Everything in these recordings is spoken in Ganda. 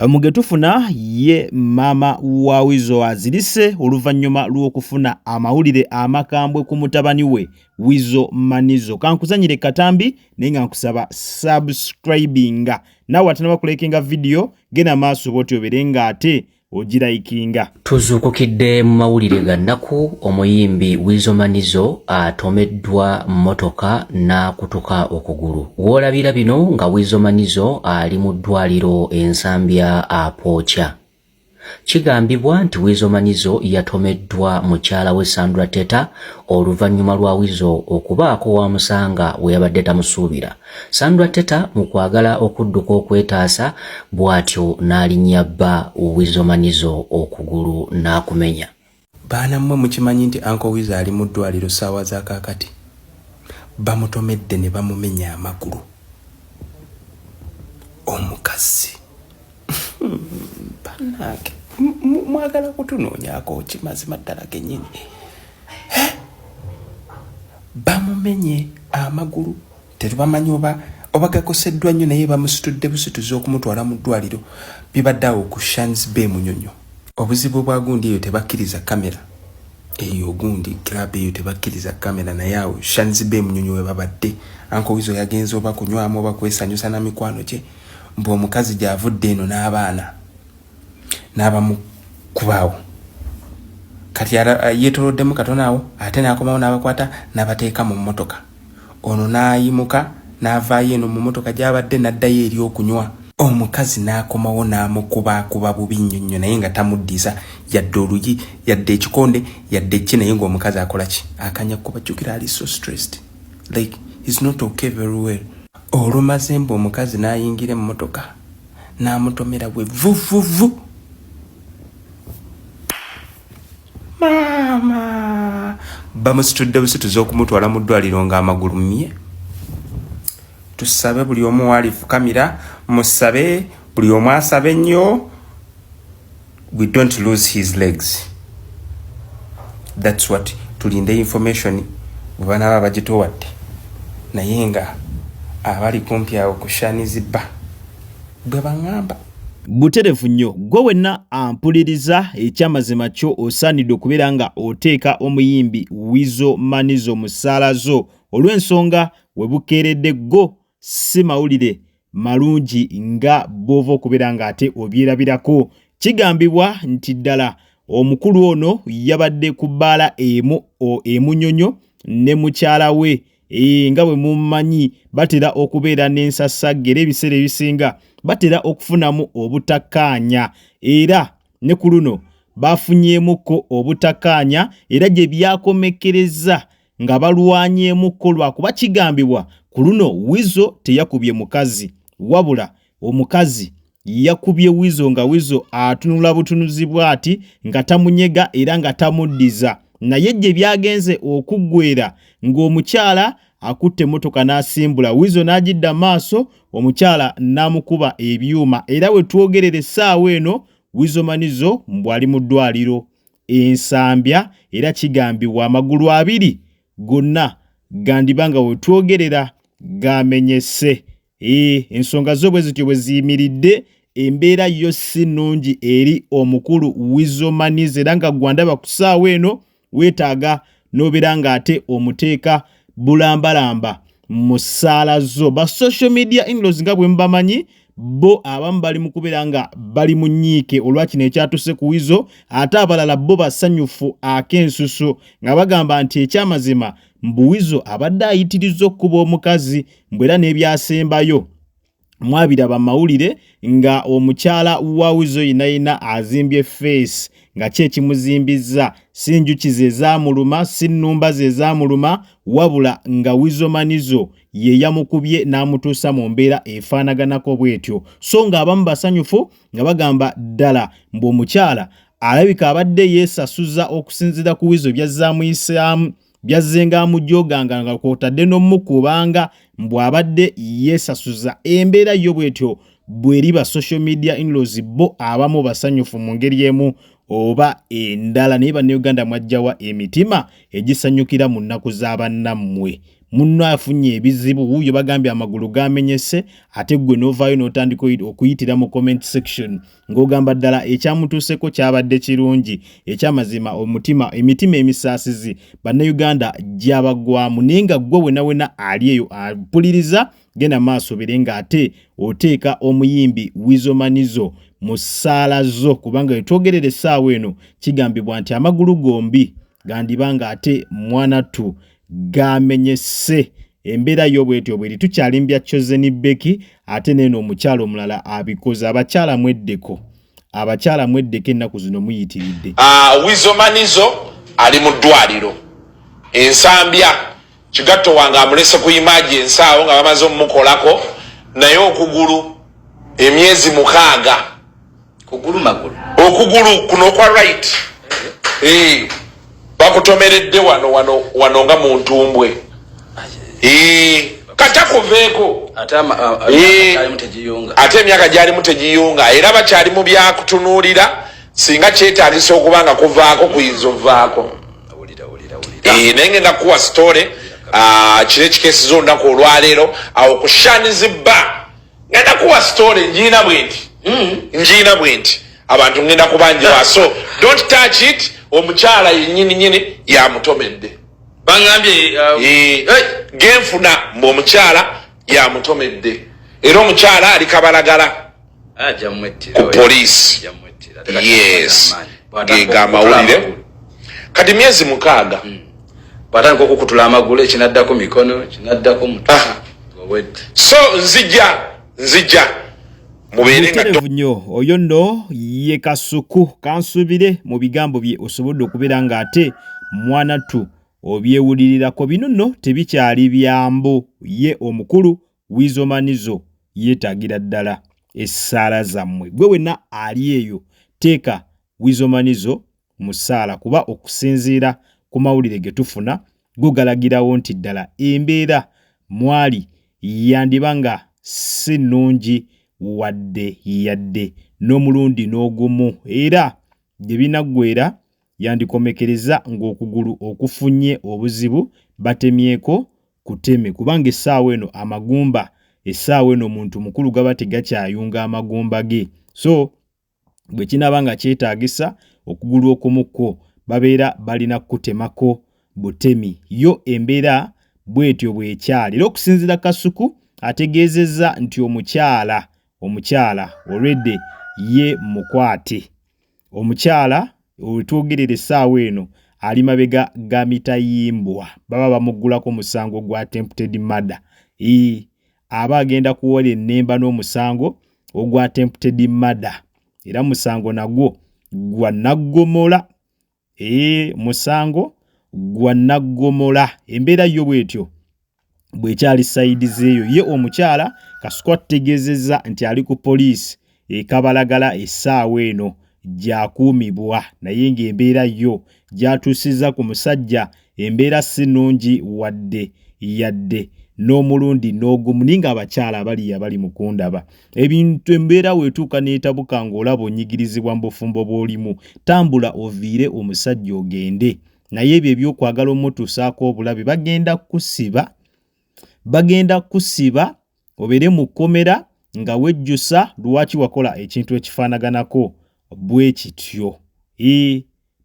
Mu ge tufuna ye maama wa Weasel azirise oluvannyuma lw'okufuna amawulire amakambwe ku mutabani we Weasel Manizo. Kankuzanyire katambi naye nga nkusaba subscribinga. Naawe atanaba kulekinga vidiyo genda maaso bw'oti obeere ng'ate ogirayikinga. Tuzuukukidde mu mawulire ga nnaku, omuyimbi Weasel Manizo atomeddwa mmotoka n'akutuka okugulu. W'olabira bino nga Weasel Manizo ali mu ddwaliro e Nsambya apookya. Kigambibwa nti Weasel Manizo yatomeddwa mukyala we Sandra Teta oluvannyuma lwa Weasel okubaako w'amusanga we yabadde tamusuubira. Sandra Teta mu kwagala okudduka okwetaasa bw'atyo n'alinnya bba Weasel Manizo okugulu n'akumenya. Baana mmwe mukimanyi nti Uncle Weasel ali mu ddwaliro ssaawa za kaakati? Bamutomedde ne bamumenya amagulu. Omukazi bannange mwagala kutunoonyaako ki mazima ddala gennyini? Bamumenye amagulu, tetubamanyi oba oba gakoseddwa nnyo, naye bamusitudde busituzi okumutwala mu ddwaliro. Bibadde awo ku Shans Bay Munyonyo. Obuzibu bwa gundi eyo, tebakkiriza kamera eyo, gundi club eyo tebakkiriza kamera, naye awo Shans Bay Munyonyo we babadde. Uncle Weasel yagenze oba kunywamu oba kwesanyusa na mikwano gye, mbu omukazi gy'avudde eno n'abaana n'abamukubaawo. Kati yeetoloddemu katono awo, ate n'akomawo n'abakwata n'abateeka mu mmotoka. Ono n'ayimuka n'avaayo eno mu mmotoka gy'abadde n'addayo eri okunywa. Omukazi n'akomawo n'amukubaakuba bubi nnyo nnyo, naye nga tamuddiza yadde oluyi, yadde ekikonde, yadde ki, naye ng'omukazi akola ki? Akanya kuba. Jjukira ali so stressed, like he's not okay very well. Olumaze mbu omukazi n'ayingira emmotoka n'amutomera bwe vuvuvu. Maama bamusitudde busituzi okumutwala mu ddwaliro ng'amagulu mye. Tusabe buli omu waalifukamira, musabe, buli omu asabe nnyo we don't lose his legs. That's what tulinde information bwe banaaba bagituwadde, naye nga abali kumpi awo ku Shanizi Bar bwe baŋŋamba. Buterefu nnyo, gwe wenna ampuliriza, ekyamazima kyo osaanidde okubeera nga oteeka omuyimbi Weasel Manizo mu ssaala zo, olw'ensonga we bukeeredde go si mawulire malungi nga bw'ova okubeera ng'ate obyerabirako. Kigambibwa nti ddala omukulu ono yabadde ku bbaala emu emunyonyo ne mukyala we. Nga bwe mumanyi, batera okubeera n'ensasagge era ebiseera ebisinga batera okufunamu obutakkaanya, era ne ku luno bafunyeemukko obutakkaanya, era gye byakomekkereza nga balwanyeemukko, lwakuba kigambibwa ku luno Weasel teyakubye mukazi, wabula omukazi yakubye Weasel nga Weasel atunula butunuzi bw'ati nga tamunyega era nga tamuddiza. Naye gye byagenze okuggwera ng'omukyala akutte emmotoka n'asimbula, Weasel n'agidda maaso, omukyala n'amukuba ebyuma, era we twogerera essaawa eno Weasel Manizo mbw ali mu ddwaliro Ensambya, era kigambibwa amagulu abiri gonna gandiba nga we twogerera gamenyese. Ensonga zo bwe zityo bwe ziyimiridde, embeera yo si nnungi eri omukulu Weasel Manizo, era nga gwandaba ku ssaawa eno weetaaga n'obeera ng'ate omuteeka bulambalamba mu ssaala zo. Ba social media inlaws nga bwe mubamanyi, bo abamu bali mu kubeera nga bali mu nnyiike olwa kino ekyatuse ku Weasel, ate abalala bo basanyufu ak'ensusu nga bagamba nti ekyamazima mbu Weasel abadde ayitiriza okukuba omukazi, mbu era n'ebyasembayo mwabiraba mawulire nga omukyala wa Weasel yenna yenna azimbye face, nga ki ekimuzimbizza si njuki ze zaamuluma, si nnumba ze zaamuluma, wabula nga Weasel Manizo ye yamukubye n'amutuusa mu mbeera efaanaganako bw'etyo. So ng'abamu basanyufu nga bagamba ddala mbu omukyala alabika abadde yeesasuza okusinziira ku Weasel byazzaamuyisaamu, byazzenga amujoganga nga kw'otadde n'omukubanga, mbu abadde yeesasuza. Embeera yo bw'etyo bw'eriba. Social media inlaws bo abamu basanyufu mu ngeri emu oba endala, naye Bannayuganda mwajjawa emitima egisanyukira mu nnaku z'abannammwe? Munno afunye ebizibu, wuuyo bagambye amagulu gamenyese, ate ggwe n'ovaayo n'otandika okuyitira mu comment section ng'ogamba ddala ekyamutuuseko kyabadde kirungi. Ekyamazima omutima, emitima emisaasizi Bannayuganda gyabaggwamu, naye nga ggwe wena wena ali eyo ampuliriza, genda maaso obeere ng'ate oteeka omuyimbi Weasel Manizo mu ssaala zo, kubanga wetwogerera essaawa eno kigambibwa nti amagulu gombi gandiba ng'ate mwanattu gamenyese. Embeera yo bwetyo bweri. Tukyalimbya Chosen Becky, ate neeno omukyala omulala abikoze. Abakyala mweddeko, abakyala mweddeko, ennaku zino muyitiridde. Weasel Manizo ali mu ddwaliro Ensambya. Kigatto wange amulese ku emergency awo nga bamaze omumukolako, naye okugulu emyezi 6. Kugulu magulu? Okugulu kuno okwa right. Bakutomeredde wano wano wano nga mu ntumbwe. Kata kuveeko. Ate emyaka tegiyunga. Ate emyaka gyalimu tegiyunga, era bakyali mu byakutunuulira. Singa kyetagisa okuba nga kuvaako, kuyinza ovaako. Wulira, wulira, wulira. Naye ngenda kuwa story kiro ekikeesiza olunaku olwaleero awo ku Shanizi Bar. Ngenda kuwa story njiina bwe nti, njiina bwe nti, abantu ngenda kubanjiwa, so don't touch it. Omukyala yennyini nyini yamutomedde. Baŋambye Genfuna mbu omukyala yamutomedde, era omukyala ali Kabalagala ajja mwettira. ku poliisi. Yes, gega amawulire kati myezi 6. Bwatandika okukutula amagulu, ekinaddako mikono, ekinaddako mutwe, obwedde. So nzija, nzija mubeere nga Butereevu nnyo. Oyo nno ye Kasuku. Kansubire mu bigambo bye osobodde okubeera ng'ate mwanattu obyewulirirako. Bino nno tebikyali byambu. Ye omukulu Weasel Manizo yeetaagira ddala essaala zammwe. Gwe wenna ali eyo, teeka Weasel Manizo mu ssaala, kuba okusinziira ku mawulire ge tufuna go galagirawo nti ddala embeera mwali yandiba nga si nnungi wadde yadde n'omulundi n'ogumu, era gye binaggwera yandikomekereza ng'okugulu okufunye obuzibu batemyeko kuteme, kubanga essaawa eno amagumba, essaawa eno omuntu mukulu gaba tegakyayunga amagumba ge. So bwe kinaaba nga kyetaagisa okugulu okumu kwo babeera balina kukutemako butemi. Yo embeera bwetyo bwekyali, era okusinziira Kasuku ategeezezza nti omukyala already ye mukwate. Omukyala wetwogerera essaawa eno ali mabega ga mitayimbwa, baba bamuggulako musango gwa attempted murder. Aba agenda kuwola ennemba n'omusango ogwa attempted murder, era musango nagwo gwa naggomola. Musango gwa naggomola. Embeera yo bwetyo bwekyali side zeeyo. Ye omukyala Kasuku atutegeezezza nti ali ku poliisi ekabalagala essaawa eno gy'akuumibwa, naye ng'embeera yo gy'atuusizza ku musajja embeera si nnungi wadde yadde n'omulundi n'ogumu. Naye ng'abakyala abali abali mu kundaba ebintu, embeera weetuuka n'etabuka ng'olaba onyigirizibwa mu bufumbo bw'olimu, tambula oviire omusajja ogende. Naye ebyo ebyokwagala omutuusaako obulabe, bagenda kukusiba, bagenda kukusiba obeere mu kkomera nga wejjusa lwaki wakola ekintu ekifaanaganako bwe kityo.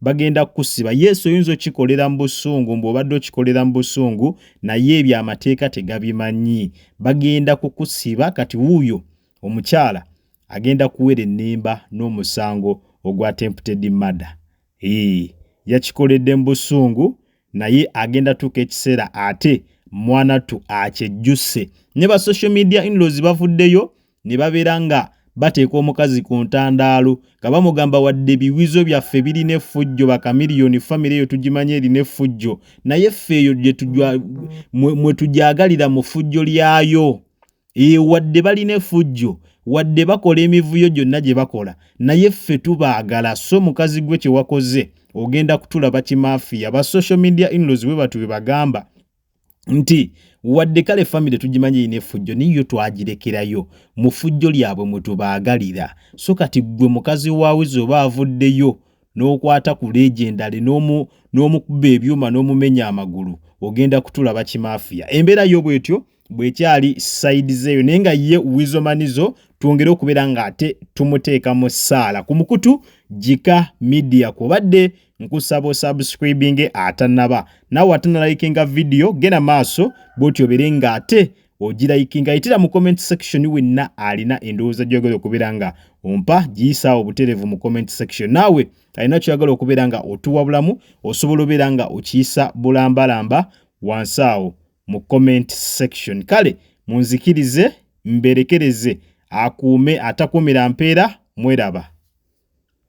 Bagenda kukusiba. Yesu, oyinza okikolera mu busungu, mbw'obadde okikolera mu busungu, naye ebyo amateeka tegabimanyi. Bagenda kukusiba. Kati wuuyo omukyala agenda kuwera ennemba n'omusango ogwa attempted murder. Yakikoledde mu busungu, naye agenda tuuka ekiseera ate mwanattu akyejjuse. Ne ba social media inlaws bavuddeyo ne babeera nga bateeka omukazi ku ntandaalo nga bamugamba, wadde ebiwizo byaffe birina effujjo, bakamiliyoni famire eyo tugimanyi erina effujjo, naye ffe eyo mwe tugyagalira mu ffujjo lyayo. Wadde balina effujjo, wadde bakola emivuyo gyonna gye bakola, naye ffe tubaagala. So mukazi gwe, kye wakoze ogenda kutulaba kimaafiya. Ba social media inlaws bwe batu bwe bagamba nti wadde kale famire tugimanyi erina effujjo, naye yo twagirekerayo mu ffujjo lyabwe mwe tubaagalira. So kati ggwe mukazi wa Wizo oba avuddeyo n'okwata ku legendary n'omukuba ebyuma n'omumenya amagulu, ogenda kutulaba kimafiya. Embeera yo bwetyo bwekyali side zeeyo, naye nga ye Weasel Manizo twongere okubeera ng'ate tumuteeka mu ssaala. Ku mukutu Gika Media kwobadde, nkusaba osubscribinge atannaba, naawe atanalikinga vidiyo genda maaso bwotyo obeere ng'ate ogirayikinga. Yitira mu comment section, wenna alina endowooza gy'oyagala okubeera nga ompa giyisaawo obutereevu mu comment section. Naawe alina kyoyagala okubeera nga otuwa bulamu, osobola obeera nga okiyisa bulambalamba wansi awo mu comment section. Kale munzikirize mberekereze, akuume atakuumira mpeera. Mweraba.